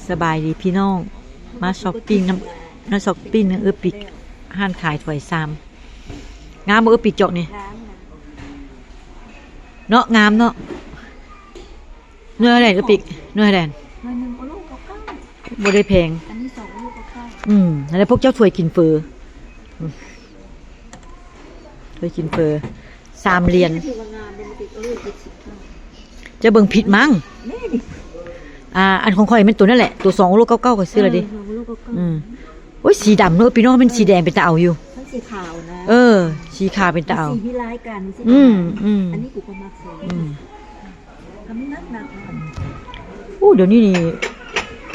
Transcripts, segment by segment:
ສະບາຍດີພີ່ນ້ອງ ມາຊັອບປິງນຳ ມາຊັອບປິງນຳເອື້ອຍປິກ ຮ້ານຂາຍຖ້ວຍຊາມ. ງາມບໍ່ເອື້ອຍປິກ ຈອກນີ້? ງາມນະ ເນາະ ງາມເນາະ. ໜ່ວຍເທົ່າໃດເອື້ອຍປິກ? ໜ່ວຍເທົ່າໃດ? ໜ່ວຍໜຶ່ງໂອໂລເກົ້າເກົ້າ ບໍ່ໄດ້ແພງ. ອັນນີ້ສອງໂອໂລເກົ້າເກົ້າ. ອືມ ນັ້ນແຫຼະ ພວກເຈົ້າຖ້ວຍກິນເຝີ. ເຄີຍກິນເຝີ ສາມຫຼຽນ. ເຈົ້າເບິ່ງຜິດມັ້ງ. ອ່າ ອັນຂອງຂ້ອຍແມ່ນໂຕນັ້ນແຫຼະ ໂຕສອງໂອໂລເກົ້າເກົ້າ ຂ້ອຍຊື້ແລ້ວເດ້. ເອີ ສອງໂອໂລເກົ້າເກົ້າ. ອືມ ໂອ້ຍ ສີດຳເນາະ ພີ່ນ້ອງ ມັນສີແດງເປັນຕາເອົາຢູ່. ມັນສີຂາວນະ. ເອີ ສີຂາວເປັນຕາເອົາ. ມັນສີມີລາຍການ ມັນສີ ອືມ ອືມ. ອັນນີ້ກູກໍມັກໃສ່. ອືມ. ໂອ້ ດຽວນີ້ນີ້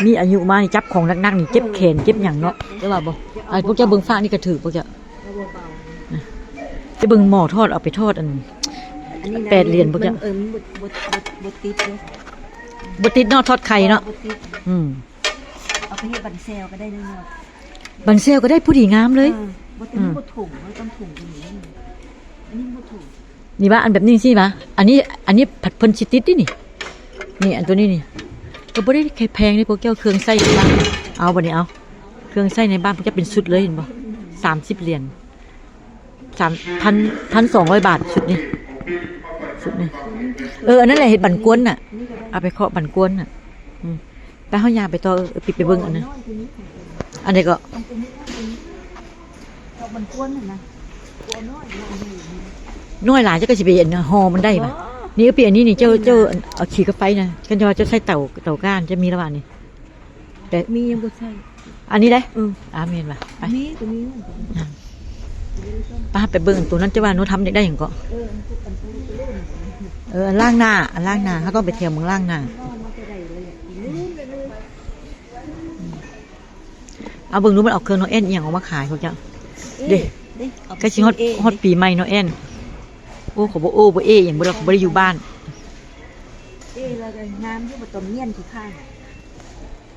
ມີອາຍຸມານີ້ ຈັບຂອງໜັກໆນີ້ ເຈັບແຂນເຈັບຫຍັງເນາະ. ເອີ ແຕ່ວ່າບໍ່ ເອີ ພວກເຈົ້າເບິ່ງຟາກນີ້ກະຖືກ ພວກເຈົ້າ. ເອີ ເບົາໆ ຈະເບິ່ງໝໍ້ທອດ ເອົາໄປທອດອັນ ອັນນີ້ນະ ແປດຫຼຽນ ພວກເຈົ້າ. ເອີ ມັນບໍ່ ບໍ່ ບໍ່ ບໍ່ຕິດເດ້ ບໍ່ຕິດເນາະ ທອດໄຂ່ເນາະ. ບໍ່ຕິດ. ອືມ ເອົາໄປເຮັດບັນແຊວກໍໄດ້ເນາະ. ບັນແຊວກໍໄດ້ ພໍດີງາມເລີຍ. ເອີ ບໍ່ ແຕ່ມັນ ອືມ ບໍ່ຖົງ ເຮົາຕ້ອງຖົງຕົວນີ້. ອັນນີ້ບໍ່ຖົງ. ນີ້ວ່າ ອັນແບບນີ້ຊີ້ວ່າ ອັນນີ້ ອັນນີ້ພັດເພິ່ນຊິຕິດເດ້ນີ້. ນີ້ ອັນໂຕນີ້ນີ້ ກໍບໍ່ໄດ້ແພງເດ້ພວກເຈົ້າ. ເຄື່ອງໃຊ້ໃນບ້ານ ເອົາ ບັດນີ້ເອົາ ເຄື່ອງໃຊ້ໃນບ້ານພວກເຈົ້າເປັນຊຸດເລີຍ ເຫັນບໍ່? ສາມສິບຫຼຽນ ສາມພັນ ພັນສອງຮ້ອຍບາດ ຊຸດນີ້ ຊຸດນີ້. ເອີ ອັນນັ້ນແຫຼະ ເຮັດບັນກວນນະ ເອົາໄປເຄາະບັນກວນນະ. ອືມ ໄປ ເຮົາຍ່າງໄປຕໍ່. ເອີ ປິກໄປເບິ່ງອັນນັ້ນ ອັນໃດກໍ ດອກມັນກວນຫັ້ນນະ ນ້ອຍຫຼາຍ ເຈົ້າກໍຊິໄປອັນຫໍ່ມັນໄດ້ຫວາ? ບໍ່ ນີ້ ເອີ ປີອັນນີ້ນີ້ ເຈົ້າ ເຈົ້າເອົາຂີ້ກັບໄຟນະ ຄັນເຈົ້າວ່າເຈົ້າໃຊ້ເຕົາ ເຕົາຖ່ານ ເຈົ້າມີແລ້ວຫວານີ້? ແຕ່ມີ ຍັງບໍ່ໃຊ້ ອັນນີ້ເດ້. ເອີ ອ່າ ແມ່ນຫວາ? ໄປ ມີ ກໍມີ ອ່າ ໄປ ໄປເບິ່ງໂຕນັ້ນ ເຈົ້າວ່າໜູທຳຢາກໄດ້ຫຍັງເກາະ? ເອີ ອັນລ້າງໜ້າ ອັນລ້າງໜ້າ ເຮົາຕ້ອງໄປແຖວເມືອງລ້າງໜ້າ. ເອົາເບິ່ງດູ ມັນເອົາເຄື່ອງນ້ອງແອນອີ່ຫຍັງອອກມາຂາຍພວກເຈົ້າ. ເອີ ເດ້ ເດ້ ໃກ້ຊິຮອດ ຮອດປີໃໝ່ນ້ອງແອນ. ໂອ້ ເຂົາບໍ່ໂອ້ບໍ່ເອ້ຫຍັງ ບໍ່ໄດ້ ເຂົາບໍ່ໄດ້ຢູ່ບ້ານ. ເອ້ ແລ້ວກໍງາມຢູ່ ບໍ່ຕ້ອງມ້ຽນຂີ້ຄ້ານ.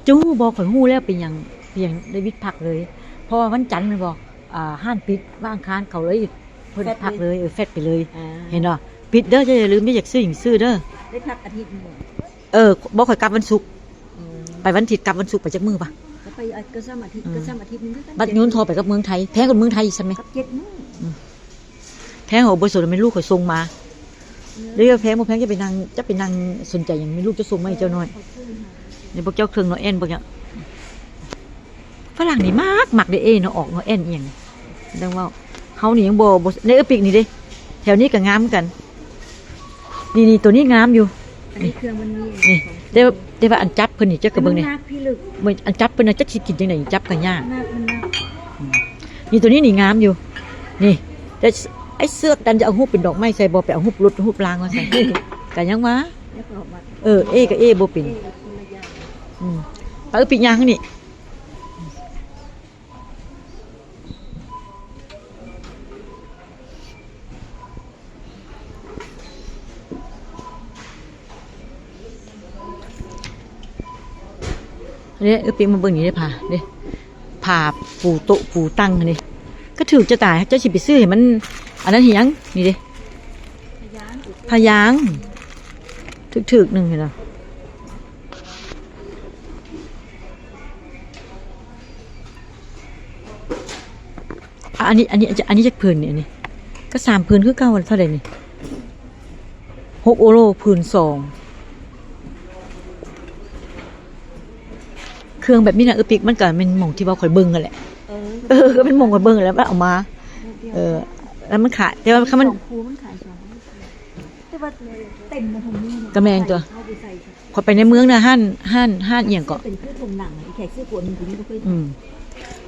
ເຈົ້າຮູ້ບໍ່ ຂ້ອຍຮູ້ແລ້ວເປັນຫຍັງ ເປັນຫຍັງໄດ້ຢຸດພັກເລີຍ ເພາະວ່າວັນຈັນແມ່ນບໍ່ ອ່າ ຮ້ານປິດ ວັນອັງຄານເຂົາເລີຍ ເພິ່ນແຟດ ພັກເລີຍ. ເອີ ແຟດໄປເລີຍ. ອ່າ ເຫັນບໍ່ ປິດເດີ ເຈົ້າຢ່າລືມເດີ ຢາກຊື້ຫຍັງຊື້ເດີ. ໄດ້ພັກອາທິດໜຶ່ງ. ເອີ ບໍ່ ຂ້ອຍກັບວັນສຸກ. ອືມ ໄປວັນທິດ ກັບວັນສຸກ ໄປຈັກມື້ວະ? ກໍໄປ ກໍຊ້ຳອາທິດ ອືມ ກໍຊ້ຳອາທິດໜຶ່ງຄືກັນ. ບັດຍົນທໍ່ໄປກັບເມືອງໄທ ແພງກວ່າເມືອງໄທອີກຊ້ຳແມ່. ກັບເຈັດມື້. ອືມ ແພງ ໂອ ບໍ່ສົນ ແມ່ນລູກຂ້ອຍສົ່ງມາ. ເອີ ເດ້ ແພງບໍ່ແພງ ຈະໄປນັ່ງ ຈະໄປນັ່ງສົນໃຈຫຍັງ ແມ່ນລູກຈະສົ່ງມາໃຫ້ເຈົ້ານ້ອຍ. ເອີ ເຂົາຊື້ໃຫ້ ນີ້ພວກເຈົ້າເຄື່ອງນ້ອງແອນ ພວກເຈົ້າ ຝຣັ່ງນີ້ມັກ ມັກເດ້ເອເນາະ ອອກນ້ອງແອນອີ່ຫຍັງ. ຈັ່ງເວົ້າ ເຮົານີ້ຍັງບໍ່ ບໍ່ ໃນເອື້ອຍປິກນີ້ເດ້ ແຖວນີ້ກໍງາມຄືກັນ. ນີ້ໆ ໂຕນີ້ງາມຢູ່. ອັນນີ້ເຄື່ອງມັນມີ ນີ້ ແຕ່ ແຕ່ວ່າອັນຈັບເພິ່ນນີ້ ເຈົ້າກໍເບິ່ງນີ້ ອັນຈັບເພິ່ນນະ ຈັກຊິກິນຈັ່ງໃດ ຈັບກໍຍາກ. ອືມ ນີ້ ໂຕນີ້ນີ້ງາມຢູ່. ນີ້ ແຕ່ໄອ້ເຊືອກດັນຈະເອົາຮູບເປັນດອກໄມ້ໃສ່ ບໍ່ໄປເອົາຮູບລົດຮູບລາງມາໃສ່ ກໍຍັງວ່າ ເອີ ເອກໍເອບໍ່ເປັນ. ອືມ ໄປເອີ ປິກຍ່າງທາງນີ້. ເດ້ ເອີ ປິກມາເບິ່ງນີ້ເດ້ ຜ້າເດ້ ຜ້າປູໂຕະປູຕັ່ງນີ້ ກໍຖືກຈະຕາຍ. ເຈົ້າຊິໄປຊື້ໃຫ້ມັນ ອັນນັ້ນເຮັດຫຍັງ? ນີ້ເດ້ ຜ້າຢາງ ຖືກໆ ໜຶ່ງ ເຫັນບໍ່? ອັນນີ້ ອັນນີ້ ອັນນີ້ຈັກຜືນນີ້? ອັນນີ້ກໍສາມຜືນຄືເກົ່າ. ເທົ່າໃດນີ້? ຫົກໂອໂລຜືນສອງ. ເຄື່ອງແບບນີ້ນະ ເອີ ປິກ ມັນກໍແມ່ນໝ່ອງທີ່ວ່າຂ້ອຍເບິ່ງຫັ້ນແຫຼະ. ເອີ ເອີ ກໍແມ່ນໝ່ອງຂ້ອຍເບິ່ງຫັ້ນແຫຼະ ວ່າເອົາມາ. ເອີ ແລ້ວມັນຂາຍ ແຕ່ວ່າຄັນມັນ ສອງຄູ່ມັນຂາຍສອງ ແຕ່ວ່າເຕັມນະ ຂອງນີ້ນະ ກໍແມ່ນຕົວະ. ຂ້ອຍໄປໃນເມືອງນະ ຮ້ານ ຮ້ານ ຮ້ານອີ່ຫຍັງເກາະ ເປັນຄືຖົງໜັງ ອີແຂກຊື້ກວນ ມັນກໍຍັງບໍ່ເຄີຍ ອືມ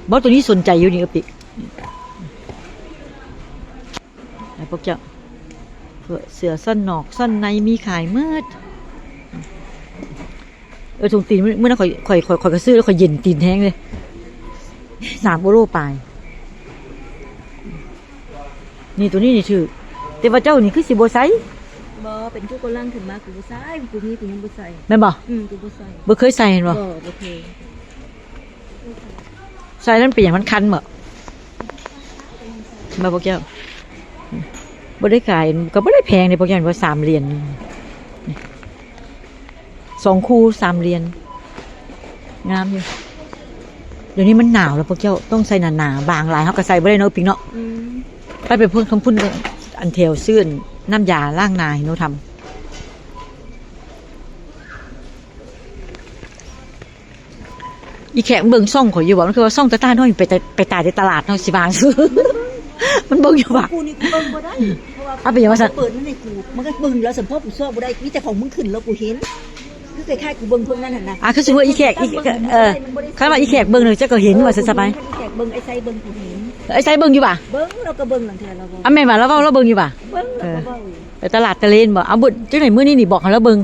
ບໍ່ ໂຕນີ້ສົນໃຈຢູ່ນີ້ ເອີ ປິກ ໃຫ້ພວກເຈົ້າ ເສື້ອຊັ້ນນອກ ຊັ້ນໃນມີຂາຍໝົດ. ເອີ ຖົງຕີນ ມື້ນັ້ນຂ້ອຍ ຂ້ອຍ ຂ້ອຍ ຂ້ອຍກໍຊື້ແລ້ວ ຂ້ອຍເຢັນຕີນແຮງເລີຍ ສາມໂອໂລປາຍ. ນີ້ ໂຕນີ້ນີ້ຖືກ ແຕ່ວ່າເຈົ້ານີ້ຄືຊິບໍ່ໃສ່. ບໍ່ ເປັນກູກໍລັງຂຶ້ນມາ ກູບໍ່ໃສ່ ກູມີ ກູຍັງບໍ່ໃສ່. ແມ່ນບໍ່? ອືມ ກູບໍ່ໃສ່ ບໍ່ເຄີຍໃສ່ແມ່ນບໍ່? ບໍ່ ບໍ່ເຄີຍ. ໃສ່ແລ້ວມັນເປັນຫຍັງ ມັນຄັນບໍ່? ມາພວກເຈົ້າ ບໍ່ໄດ້ຂາຍ ກໍບໍ່ໄດ້ແພງເດ້ ພວກເຈົ້າເຫັນບໍ່? ສາມຫຼຽນ ສອງຄູ່ສາມຫຼຽນ. ງາມຢູ່. ດຽວນີ້ມັນໜາວແລ້ວພວກເຈົ້າ, ຕ້ອງໃສ່ໜາໆ, ບາງຫຼາຍເຮົາກໍໃສ່ບໍ່ໄດ້ເນາະ ປິງເນາະ. ອືມ ໄປ ໄປເບິ່ງທາງພຸ້ນ, ອັນແຖວຊື້ນ້ຳຢາລ້າງໜ້າໃຫ້ໜູທຳ. ອີແຂກເບິ່ງຊ່ອງຂ້ອຍຢູ່ບໍ່? ມັນຄືວ່າຊ່ອງຕາຕານ້ອຍ ໄປແຕ່ ໄປຕາຍແຕ່ຕະຫຼາດເນາະ ຊິວ່າ. ມັນເບິ່ງຢູ່ຫວາ? ກູນີ້ກູເບິ່ງບໍ່ໄດ້ ເພາະວ່າ ເອົາ ເປັນຫຍັງວ່າຊັ້ນ? ເປີດມັນໃຫ້ກູ ມັນກໍເບິ່ງຢູ່ແລ້ວ ສຳເພາະກູຊອກບໍ່ໄດ້ ມີແຕ່ຂອງມຶງຂຶ້ນແລ້ວກູເຫັນ. ຄືຄ້າຍໆ ກູເບິ່ງພວກນັ້ນຫັ້ນນະ. ອ່າ ຄືສົມມຸດວ່າອີແຂກ ອີ ເອີ ຄັນວ່າອີແຂກເບິ່ງນີ້ ເຈົ້າກໍເຫັນວ່າຊັ້ນຊະໄປ. ຄັນອີແຂກເບິ່ງ ອ້າຍໄຊເບິ່ງກູເຫັນ. ອ້າຍໄຊເບິ່ງຢູ່ຫວາ? ເບິ່ງ ລາວກໍເບິ່ງ ລາງເທື່ອລາວເວົ້າ. ອ່າ ແມ່ນຫວາ? ລາວເວົ້າ ລາວເບິ່ງຢູ່ຫວາ? ເບິ່ງ ເອີ ລາວກໍເວົ້າຢູ່. ໄປຕະຫຼາດຕະເລນບໍ່? ເອົາ ບຸດ ຈັ່ງໃດມື້ນີ້ນີ້ ບອກໃຫ້ລາວເບິ່ງ.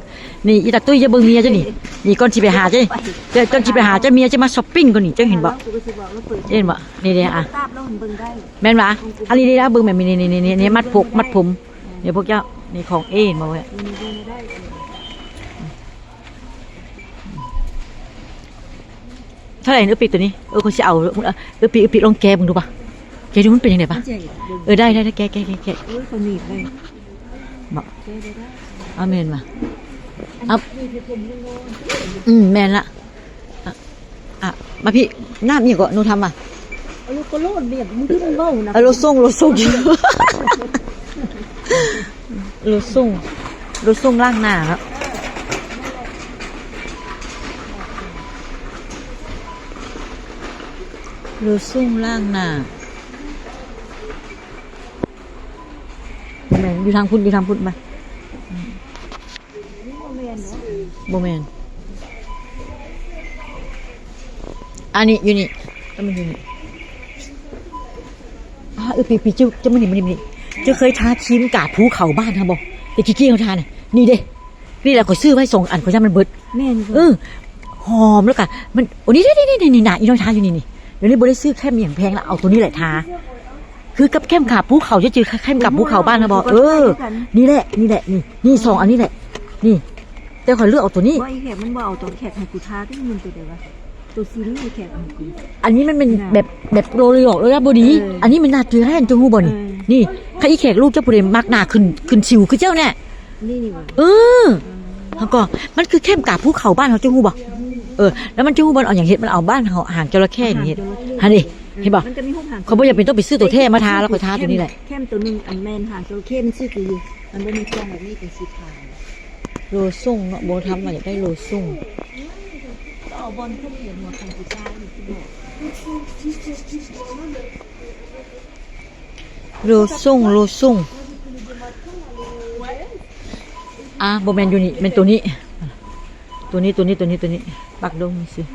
ນີ້ ອີຕາຕຸ້ຍຈະເບິ່ງເມຍເຈົ້ານີ້. ນີ້ ກ່ອນຊິໄປຫາເຈົ້ານີ້ ເຈົ້າ ກ່ອນຊິໄປຫາເຈົ້າ ເມຍຈະມາຊັອບປິງກ່ອນນີ້ ເຈົ້າເຫັນບໍ່? ເຫັນບໍ່? ນີ້ເດ້ ອ່າ ຕາບລາວເບິ່ງໄດ້. ແມ່ນຫວາ? ອັນນີ້ເດ້ ລາວເບິ່ງແບບນີ້ ນີ້ ນີ້ ມັດຜົກ ມັດຜົມ. ນີ້ພວກເຈົ້າ ນີ້ຂອງເອ ເຫັນບໍ່ເວີຍ? ເທົ່າໃດ ເອີ ປິກໂຕນີ້? ເອີ ຂ້ອຍຊິເອົາ ເອີ ປິກ ປິກ ລອງແກະເບິ່ງດູປະ ແກະດູມັນເປັນຈັ່ງໃດປະ? ເອີ ໄດ້ ໄດ້ ໄດ້ ແກະ ແກະ ແກະ ແກະ. ໂອ້ຍ ຂ້ອຍໜີບເລີຍ. ບໍ່ ແກະໄດ້ ໄດ້. ອ້າວ ແມ່ນຫວາ? ອັນນີ້ ເອົາ ມີເປັນຜົມງອນໆ. ອືມ ແມ່ນລະ. ອ່ະ ອ່ະ ມາພີ້ ນ້ຳອີ່ຫຍັງເກາະ ໜູທຳວ່າ? ອາໂລໂກໂລນ ແມ່ນ ມຶງຄືມຶງເວົ້ານະ? ອາໂລຊົງ ໂລຊົງ ໂລຊົງ ໂລຊົງລ້າງໜ້າເນາະ ໂລຊົງລ້າງໜ້າ. ແມ່ນ ຢູ່ທາງພຸ້ນ ຢູ່ທາງພຸ້ນ ໄປ. ບໍ່ແມ່ນ ອັນນີ້ຢູ່ນີ້ ຕ້ອງແມ່ນຢູ່ນີ້. ອາ ເອີ ປີ ປີ ເຈົ້າ ເຈົ້າ ມານີ້ ມານີ້ ມານີ້ ເຈົ້າເຄີຍທາຄຣີມກາບພູເຂົາບ້ານເຮົາບໍ່? ແຕ່ກີ້ໆ ເຮົາທານະ ນີ້ເດ້ ນີ້ແຫຼະ ຂ້ອຍຊື້ໄວ້ສອງອັນ ຂ້ອຍຢ້ານມັນເບິດ. ແມ່ນ ເອີ ຫອມ ແລ້ວກະມັນ ໂອ້ ນີ້ເດ້ ນີ້ ນີ້ ນີ້ ນີ້ນະ ອີນ້ອຍທາຢູ່ນີ້ ນີ້. ດຽວນີ້ບໍ່ໄດ້ຊື້ແຄມອີ່ຫຍັງແພງລະ ເອົາໂຕນີ້ແຫຼະທາ. ຄືກັບແຄມກາບພູເຂົາ ເຈົ້າຈື່ແຄມກາບພູເຂົາບ້ານເຮົາບໍ່? ເອີ ນີ້ແຫຼະ ນີ້ແຫຼະ ນີ້ ນີ້ສອງອັນນີ້ແຫຼະ ນີ້ ແຕ່ຂ້ອຍເລືອກເອົາໂຕນີ້. ບໍ່ ອີແຂກມັນບໍ່ເອົາໂຕແຂກໃຫ້ກູທາຕິ ມັນໂຕໃດວະ? ໂຕສີນີ້ແຂກເອົາໃຫ້ກູ. ອັນນີ້ມັນເປັນແບບ ແບບໂລຣຽລ ໂລຣຽລບໍ່ດີ. ເອີ ອັນນີ້ມັນນາຈູແຣນ ເຈົ້າຮູ້ບໍ່ນີ້? ເອີ ນີ້ ຄັນອີແຂກລູກເຈົ້າຜູ້ໃດມັກໜ້າຂຶ້ນ ຂຶ້ນສິວຄືເຈົ້າແນ່. ນີ້ ນີ້ຫວາ? ເອີ ເຮົາກໍ ມັນຄືແຄມກາບພູເຂົາບ້ານເຮົາ ເຈົ້າຮູ້ບໍ່? ເອີ ແລ້ວມັນ ເຈົ້າຮູ້ບໍ່ ເອົາຫຍັງເຮັດ? ມັນເອົາບ້ານເຮົາ ຫາງຈໍລະເຄນີ້ເຮັດ. ຫາງຈໍລະເຄ ຫັ້ນເດ້ ເຫັນບໍ່? ມັນກໍມີຮູບຫາງ ຂ້ອຍບໍ່ຈຳເປັນຕ້ອງໄປຊື້ໂຕແທ້ມາທາລະ ຂ້ອຍທາໂຕນີ້ແຫຼະ. ແຄມໂຕໜຶ່ງ ອັນແມ່ນຫາງຈໍລະເຄ ມັນຊື່ຄືຢູ່ ມັນບໍ່ມີຊ່ອງແບບນີ້ ເປັນສີຂາວ. ໂລຊົງເນາະ ບໍ່ທຳວ່າຢາກໄດ້ໂລຊົງ. ກໍເອົາບ່ອນເຂົາຂຽນວ່າຄຳປູຊານີ້ຄືບໍ່ ໂລຊົງ ໂລຊົງ. ອ່າ ບໍ່ແມ່ນຢູ່ນີ້ ແມ່ນໂຕນີ້ ໂຕນີ້ ໂຕນີ້ ໂຕນີ້ ໂຕນີ້ ປັກດົງຊື່.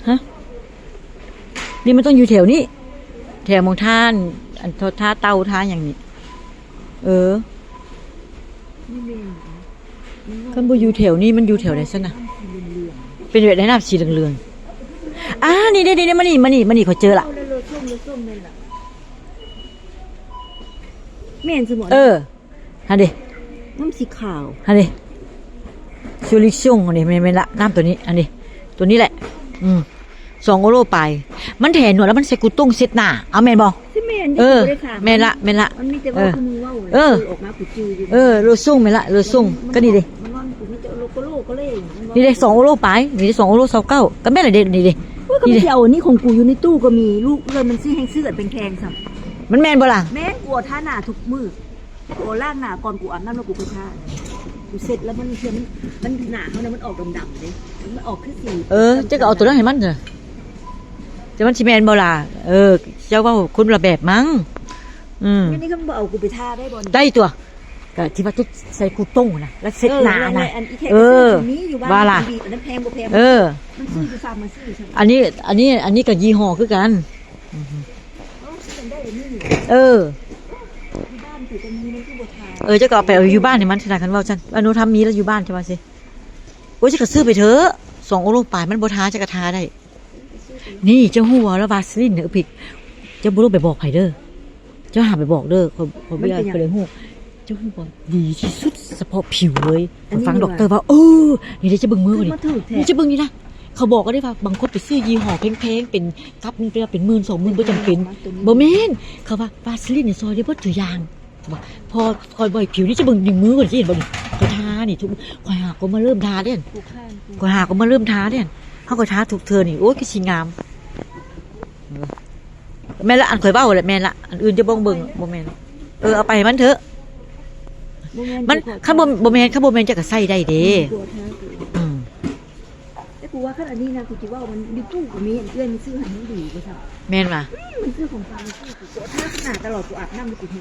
ຮະ ນີ້ມັນຕ້ອງຢູ່ແຖວນີ້ ແຖວໝ່ອງທາ ອັນ ທາເຕົາທາຫຍັງນີ້. ເອີ ຄັນບໍ່ຢູ່ແຖວນີ້ ມັນຢູ່ແຖວໃດຊັ້ນນະ? ເປັນແບບໃດ ນ້ຳສີເຫຼືອງໆ? ອ່າ ນີ້ເດ້ ນີ້ເດ້ ມານີ້ ມານີ້ ມານີ້ ຂ້ອຍເຈີລະ. ແມ່ນຊິບໍ່? ເອີ ຫັ້ນເດ້ ນ້ຳສີຂາວ ຫັ້ນເດ້ ຊູລິຊົງ ອັນນີ້ ແມ່ນ ແມ່ນລະ ນ້ຳໂຕນີ້ ອັນນີ້ ໂຕນີ້ແຫຼະ. ອືມ ສອງໂອໂລປາຍ ມັນແຖນວດແລ້ວມັນໃສ່ກູຕົງເຊັດໜ້າ ເອົາແມ່ນບໍ່? ຊິແມ່ນ ເອີ ບໍ່ໄດ້ຖາມ ແມ່ນລະ ແມ່ນລະ ມັນມີແຕ່ ເອີ ເວົ້າຄືມຶງເວົ້າ ເອີ ເອີ ອອກມາກູຈື່ຢູ່. ເອີ ໂລຊົງ ແມ່ນລະ ໂລຊົງ ມັນ ກໍນີ້ເດ້ ມັນນອນ ກູມີແຕ່ໂລໂກໂລກໍເລີຍ ນີ້ເດ້ ສອງໂອໂລປາຍ ນີ້ເດ້ ສອງໂອໂລຊາວເກົ້າ ກໍແມ່ນລະເດ້ ນີ້ເດ້. ໂອ້ຍ ກໍມັນຊິເອົາອັນນີ້ ຂອງກູຢູ່ໃນຕູ້ກໍມີ ລູກເອື້ອຍມັນຊິແຮ່ງຊື້ອັນແພງໆຊ້ຳ. ມັນແມ່ນບໍ່ລະ? ແມ່ນ ກູເອົາທາໜ້າທຸກມື້. ກູລ້າງໜ້າກ່ອນ ກູອາບນ້ຳແລ້ວກູໄປທາ. ກູເຊັດແລ້ວມັນເທື່ອມັນ ມັນໜ້າເຮົານະ ມັນອອກດຳໆເດ້ ມັນອອກຄືສີ. ເອີ ເຈົ້າກໍເອົາໂຕນັ້ນໃຫ້ມັນເຖາະ ແຕ່ມັນຊິແມ່ນບໍ່ລະ? ເອີ ເຈົ້າເວົ້າຄົນລະແບບມັງ. ອືມ ອັນນີ້ຄັນບໍ່ເອົາກູໄປທາໄດ້ບໍ່? ໄດ້ຕົວະ ກໍທີ່ວ່າຈະໃສ່ກູຕົງນະ ແລ້ວເຊັດໜ້ານະ. ເອີ ວ່າລະ ອັນນັ້ນແພງບໍ່ແພງ? ເອີ ມັນຊື້ຢູ່ຟາມມາຊີ. ອັນນີ້ ອັນນີ້ ອັນນີ້ກໍຍີ່ຫໍ້ຄືກັນ. ເອີ ເອີ ເຈົ້າກໍເອົາໄປເອົາຢູ່ບ້ານໃຫ້ມັນຊະນະ ຄັນເວົ້າຊັ້ນ. ອະນຸທຳມີແລ້ວຢູ່ບ້ານ ເຈົ້າວ່າຊິ. ໂອ້ຍ ເຈົ້າກໍຊື້ໄປເຖາະ ສອງໂອໂລປາຍ ມັນບໍ່ທາ ເຈົ້າກໍທາໄດ້. ນີ້ ເຈົ້າຮູ້ບໍ່ລະ ວາສະລີນເດີ ເອີ ພິກ ເຈົ້າບໍ່ຕ້ອງໄປບອກໃຜເດີ ເຈົ້າຫ້າມໄປບອກເດີ. ຂ້ອຍ ຂ້ອຍບໍ່ຢາກໃຜໄດ້ຮູ້. ເຈົ້າຮູ້ບໍ່ ດີທີ່ສຸດສະເພາະຜິວເລີຍ. ຂ້ອຍຟັງດັອກເຕີເວົ້າ. ເອີ ນີ້ເດ້ ເຈົ້າເບິ່ງມືນີ້ ນີ້ເຈົ້າເບິ່ງນີ້ນະ. ເຂົາບອກກໍໄດ້ວ່າ ບາງຄົນໄປຊື້ຍີ່ຫໍ້ແພງໆ ເປັນກັບໜຶ່ງເປັນໝື່ນສອງໝື່ນ ບໍ່ຈຳເປັນ. ບໍ່ແມ່ນ ເຂົາວ່າວາສະລີນນີ້ຊ່ອຍໄດ້ເບິດທຸກຢ່າງ. ພໍຂ້ອຍບໍ່ໃຫ້ຜິວນີ້ ເຈົ້າເບິ່ງໃນມືຂ້ອຍ ເຫັນບໍ່ນີ້ ຂ້ອຍທາ ອັນນີ້ທຸກ ຂ້ອຍຫາກໍມາເລີ່ມທາເດ້ ຜູ້ຂ້າງ ຂ້ອຍຫາກໍມາເລີ່ມທາເດ້ ເຮົາກໍທາທຸກເທື່ອນີ້ ໂອ້ຍ ຄືຊິງາມ. ເອີ ແມ່ນລະ ອັນຂ້ອຍເວົ້າແຫຼະ ແມ່ນລະ ອັນອື່ນຈະບໍ່ເບິ່ງ ບໍ່ແມ່ນ ເອີ ເອົາໄປໃຫ້ມັນເຖາະ ບໍ່ແມ່ນ ມັນ ຄືຂ້ອຍ ຄັນບໍ່ ບໍ່ແມ່ນ ຄັນບໍ່ແມ່ນເຈົ້າກໍໃສ່ໄດ້ເດ້ ອືມ ແຕ່ກູວ່າຄັນອັນນີ້ນະ ກູຊິເວົ້າ ມັນຢູ່ຕູ້ກໍມີ ອັນເອື້ອຍມັນຊື້ໃຫ້ມັນດີກວ່າຊັ້ນ ແມ່ນຫວາ ອືມ ມັນຊື້ຂອງຝາກ ມັນຊື້ ກູກໍທາໜ້າຕະຫຼອດ ກູອາບນ້ຳຢູ່ ກູຫຸ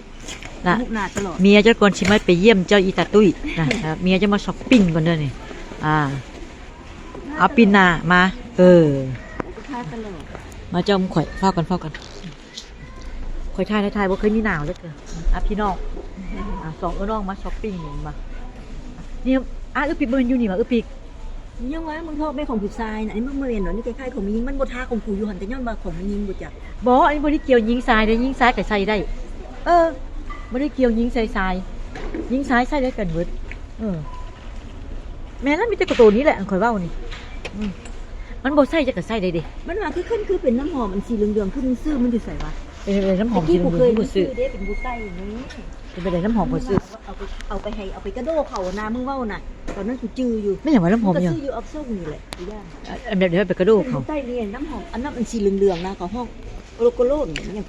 ລະ ຫຸໜ້າຕະຫຼອດ ເມຍເຈົ້າກ່ອນຊິມາໄປຢ້ຽມເຈົ້າອີຕາຕຸ້ຍນະ ເອີ ເມຍເຈົ້າມາຊັອບປິງກ່ອນເດີນີ້ ອ່າ ເອົາປີໜ້າມາ ເອີ ມາຈ້ອມຂ້ອຍ ຟ້າວກ່ອນ ຟ້າວກ່ອນ ຂ້ອຍຖ່າຍ ຖ່າຍ ບໍ່ເຄີຍມີໜາວຈັກເທື່ອ ອ່ະ ພີ່ນ້ອງ ອ່ະ ສອງເອື້ອຍນ້ອງມາຊັອບປິງນີ້ ມາ ນີ້ ອ່ະ ອຶປິກ ບໍ່ແມ່ນຢູ່ນີ້ຫວາ ອຶປິກ ຍັງວ່າ ມຶງທອກແມ່ນຂອງຜູ້ຊາຍນະ ອັນນີ້ມັນບໍ່ແມ່ນດອກ ນີ້ຄ້າຍໆຂອງຜູ້ຍິງ ມັນບໍ່ທາຂອງກູຢູ່ຫັ້ນ ແຕ່ຍ້ອນວ່າຂອງຜູ້ຍິງບໍ່ຈັກ ບໍ່ ອັນນີ້ບໍ່ໄດ້ກ່ຽວຍິງຊາຍເດ້ ຍິງຊາຍກໍໃສ່ໄດ້ ເອີ ບໍ່ໄດ້ກ່ຽວຍິງໃສ່ຊາຍ ຍິງຊາຍໃສ່ໄດ້ກັນເບິດ ເອີ ແມ່ນລະ ມີແຕ່ໂຕນີ້ແຫຼະ ອັນຂ້ອຍເວົ້ານີ້ ອືມ ມັນບໍ່ໃສ່ຈັກກໍໃສ່ໄດ້ເດ້ ມັນວ່າຄື ຄືເປັນນ້ຳຫອມອັນສີເຫຼືອງໆ ຄືມັນຊື້ມັນຢູ່ໃສຫວາ ເປັນ ເປັນນ້ຳຫອມສີເຫຼືອງໆ ເປັນຜູ້ຊື້ ເປັນຜູ້ໃສ່ນີ້ ເປັນໄປໄດ້ນ້ຳຫອມຜູ້ຊື້ ເອົາໄປ ເອົາໄປໃຫ້ ເອົາໄປກະໂດເຂົານະ ມຶງເວົ້ານະ ຕອນນັ້ນກູຈື່ຢູ່ ແມ່ນຫຍັງຫວາ ນ້ຳຫອມ ກໍຊື້ຢູ່ອອກສົ່ງນີ້ແຫຼະ ອັນແບບເດີ ໄປກະໂດເຂົາ ໃສ່ນີ້ ນ້ຳຫອມ ອັນນັ້ນອັນສີເຫຼືອງໆນະ ເຂົາຮ້ອງໂລໂກໂລ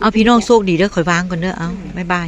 ເອົາ ພີ່ນ້ອງໂຊກດີເດີ ຂ້ອຍວາງກ່ອນເດີ ເອົາ ບາຍບາຍ.